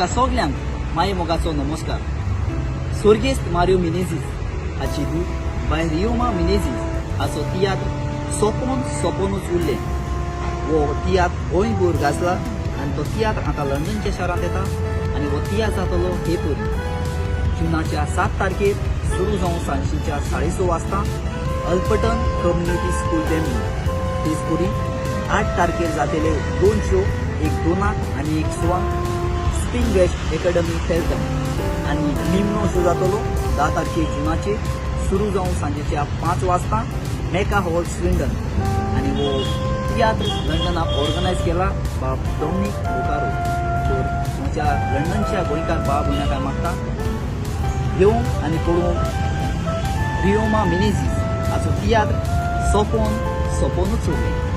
तुमकां सगल्यांक माये मोगाचो नमस्कार. स्वर्गेस्त मारियो मिनेझीस हाची धूव बाय रियोमा मिनेझीस हाचो तियात्र सोपोन सोपोनूच उरलें. हो तियात्र गोंयभर गाजला आनी तो तियात्र आतां लंडनच्या शारांत येता आनी हो तियात्र जातलो हे परी जुनाच्या 7 तारखेर सुरू जावन सांजच्या 6:30 वाजता अल्पटन कम्युनिटी स्कूल बेंबली. तेच परी 8 तारखेर जातले दोन शो, एक 2 आनी एक 6 आंक स्प्रिंग वेस्ट एकेडमी फेल्टन आनी निमणो शो जातलो 10 तारखेर जुनाचेर सुरू जावन सांजेच्या 5 वाजता मेका हॉल स्विंडन. आनी हो तियात्र लंडनाक ऑर्गनायज केला बाब डॉमनीक बोकारो. तर म्हज्या लंडनच्या गोंयकार बाब भयणां काय मागता, येवंक आनी पळोवंक रियोमा मिनेझीस हाचो तियात्र सोपोन सोपोनूच उरलें.